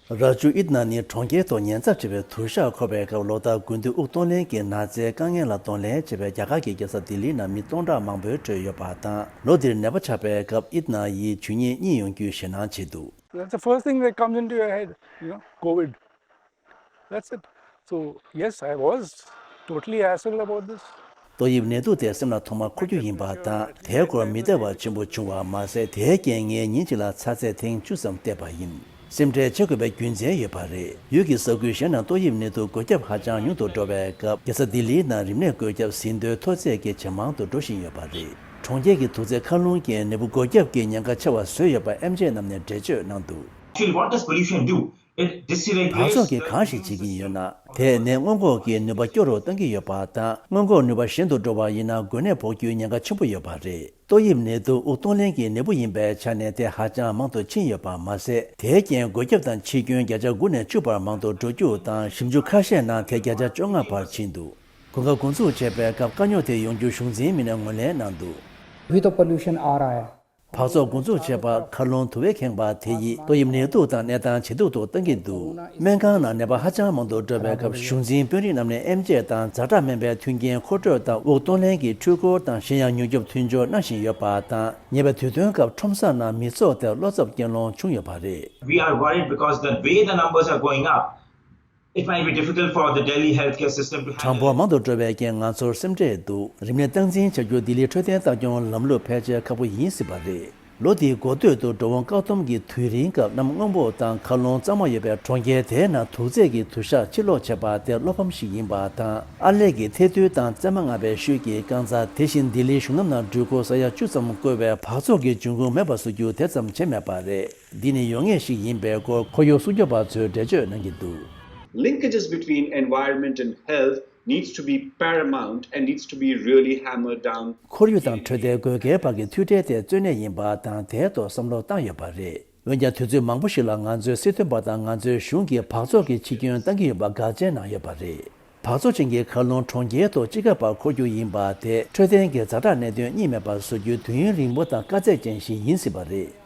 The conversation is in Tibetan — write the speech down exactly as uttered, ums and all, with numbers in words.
ར་ཇུ་ཨིད་ན་ནི་གྲོང་ཁྱེར་ཐོག་ཉེན་ཚབས་ཆེ་བའི་དུར་ཤག་འཁོར་བའི་སྐབས་ལོ་ལྟར་དགུན་དུས་དབུགས་གཏོང་ལེན་གྱི་ན་ཚའི་དཀའ་ངལ་ལ་གདོང་ལེན་བྱེད་པའི་རྒྱ་གར་གྱི་རྒྱལ་ས་ལྡི་ལིའི་ནང་མི་སྟོང་ཕྲག་མང་པོའི་ཁྲོད་ཡོད་པ་དང་། ལོ་འདིར་ནད་པ་ཆགས་པའི་སྐབས་ཨིད་ན་ཡིས་ཇུས་ཉེས་གཉིད་ཡོང་རྒྱུའི་ཞེད་སྣང་བྱེད་འདུག། That's the first thing that comes into your head, you know, COVID. That's it. So, yes, I was totally hassled about this. ཏོག་དབྱིབས་ནད་དུག་དེ་སེམས་ལ་ཐོག་མར་འཁོར་རྒྱུ་ཡིན་པ་དང་། དེའི་སྐོར་མི་བདེ་བ་ཆེན་པོ་བྱུང་བ་མ་ཟད། དེའི་རྐྱེན་ངས་ཉིན་གཅིག་ལ་ཚ་ཚད་ཐེངས་བཅུ་ཙམ་བལྟས་པ་ཡིན། སེམས་ཁྲལ་བྱེད་དགོས་པའི་རྒྱུ་མཚན་ཡོད་པ་རེད། ཡུལ་གྱི་ས་ཁུལ་གཞན་ནང་ཏོག་དབྱིབས་ནད་དུག་འགོས་ཁྱབ་ཧ་ཅང་ཉུང་དུ་འགྲོ་བའི་སྐབས། རྒྱལ་ས་ལྡི་ལིའི་ནང་རིམས་ནད་འགོས་ཁྱབ་ཟིན་ཐོའི་མཐོ་ཚད་ཀྱིས་ཇེ་མང་དུ་འགྲོ་བཞིན་ཡོད་པ་རེད། གྲོང་ཁྱེར་གྱི་དུག་རྫས་མཁའ་རླུང་རྐྱེན་ནད་འབུ་འགོས་ཁྱབ་ཀྱི་ཉེན་ཁ་ཆེ་བ་བཟོས་ཡོད་པ་ཨེམ་ཆི་རྣམས་ནས་འགྲེལ་བརྗོད་གནང་འདུག། Actually, what does pollution do? It deteriorates འབག་བཙོག་གིས་གང་ཞིག་བྱེད་ཀྱིན་ཡོད་ན། དེས་ནད་སྔོན་འགོག་གི་ནུས་པ་སྐྱོ་རུ་གཏོང་གི་ཡོད་པ་དང་། སྔོན་འགོག་ནུས་པ་ཞན་དུ་འགྲོ་བ་ཡིན་ན། འགོས་ནད་ཕོག་རྒྱུའི་ཉེན་ཁ་ཆེན་པོ་ཡོད་པ་རེད། ཏོག་དབྱིབས་ནད་དུག་དབུགས་གཏོང་ལེན་གྱི་ནད་འབུ་ཡིན་པའི་ཆ་ནས་དེ་ཧ་ཅང་མང་དུ་ཕྱིན་ཡོད་པ་མ་ཟད། དེའི་རྐྱེན་འགོས་ཁྱབ་དང་འཆི་སྐྱོན་བརྒྱ་ཆ་དགུ་ནས་བཅུ་བར་མང་དུ་འགྲོ་རྒྱུ་དང་། ཞིབ་འཇུག་ཁ་ཤས་ནང་དེ་བརྒྱ་ཆ་བཅོ་ལྔ་བར་ཕྱིན་འདུག། གོམ་ཁ་འགོ་འཛུགས་བྱས་པའི་སྐབས་དཀའ་རྙོག་དེ་ཡོང་རྒྱུ་གཞུང་འཛིན་མི་སྣས་ངོས་ལེན་གནང་འདུག། अभी तो पोल्यूशन आ रहा है। འབག་བཙོག་འགོ་འཛུགས་བྱས་པ། མཁའ་རླུང་དུ་བས་ཁེངས་པ་དེ་ཡིས་ཏོག་དབྱིབས་ནད་དུག་དང་གནས་སྟངས་ཇེ་སྡུག་ཏུ་གཏང་གི་འདུག། སྨན་ཁང་ནང་ནད་པ་ཧ་ཅང་མང་དུ་འགྲོ་བའི་སྐབས། གཞུང་འཛིན་དཔོན་རིགས་རྣམས་ནས་ཨེམ་ཆི་དང་ཛ་དྲག་སྨན་པའི་མཐུན་རྐྱེན་མཁོ་སྤྲོད་དང་། དབུགས་གཏོང་ལེན་གྱི་འཕྲུལ་འཁོར་དང་གཞན་ཡང་མྱུར་སྐྱོབ་མཐུན་སྦྱོར་གནང་བཞིན་ཡོད་པ་དང་། ཉེ་བའི་དུས་སྟོན་སྐབས་ཁྲོམ་ས་ནང་མི་ཚོགས་དེ་བློ་འཚབ་རྐྱེན་སློང་བྱུང་ཡོད་པ་རེད། We are worried because the way the numbers are going up, it might be difficult for the Delhi healthcare system to handle. གྲངས་འབོར་མང་དུ་འགྲོ་བའི་རྐྱེན་ང་ཚོར་སེམས་ཁྲལ་འདུག། རིམས་ནད་སྟངས་འཛིན་བྱ་རྒྱུ་ལྡི་ལིའི་འཕྲོད་བསྟེན་ལྟ་སྐྱོང་ལམ་ལུགས་ཕལ་ཆེར་ཁག་པོ་ཡིན་སྲིད་པ་རེད། ལོ་འདིའི་འགོ་སྟོད་དུ་འགྲོ་འོང་བཀག་སྡོམ་གྱི་དུས་རིང་སྐབས། གནམ་སྔོན་པོ་དང་མཁའ་རླུང་གཙང་མ་ཡོད་པའི་གྲོང་ཁྱེར་དེའི་ནང་དུག་རྫས་ཀྱི་དུག་ཤག་ཕྱིར་སློག་བྱས་པ་དེ་བློ་ཕམ་ཞིག་ཡིན་པ་དང་། ཨར་ལས་ཀྱི་ཐལ་རྡུལ་དང་རྩེད་མོ་རྔ་བའི་ཤུལ་གྱི་རྐང་ཚ། དེ་བཞིན་ལྡི་ལིའི་གཞུང་ལམ་ནང་འགྲུལ་འཁོར་ས་ཡ་བཅུ་ཙམ་བཀོལ་བས། འབག་བཙོག་གི་འབྱུང་ཁུངས་མེད་པ་བཟོ་རྒྱུ་དེ་ཙམ་བྱས་མེད་པ་རེད། འདི་ནི་ཡོད་ངེས་ཤིག་ཡིན་པའི་སྐོར་ཁོར་ཡུག་སྲུང་སྐྱོབ་པ་ཚོས་འགྲེལ་བརྗོད་གནང་གི་འདུག། Linkages between environment and health needs to be paramount and needs to be really hammered down. ཁོར་ཡུག་དང་འཕྲོད་བསྟེན་དགོས་གལ་བར་གྱི་མཐུད་འབྲེལ་དེ་གཙོ་གནད་ཡིན་པ་དང་། དེའི་ཐོག་བསམ་བློ་བཏང་ཡོད་པ་རེད། འོན་ཀྱང་། དུས་ཚོད་མང་པོ་ཞིག་ལ་ང་ཚོའི་སྲིད་དོན་པ་དང་ང་ཚོའི་གཞུང་གིས་འབག་བཙོག་གི་འཆི་སྐྱོན་བཏང་གི་ཡོད་པ་དགག་བྱ་གནང་ཡོད་པ་རེད། འབག་བཙོག་ཅན་གྱི་མཁའ་རླུང་གྲོང་ཁྱེར་ཐོག་དཔྱིད་ཀ་བར་འཁོར་རྒྱུ་ཡིན་པ་དེ། འཕྲོད་བསྟེན་གྱི་ཛ་དྲག་གནད་དོན་གཉིས་མེད་པར་བཟོ་རྒྱུའི་དུས་ཡུན་རིང་པོ་དང་དཀའ་ཚེགས་ཅན་ཞིག་ཡིན་སྲིད་པ་རེད།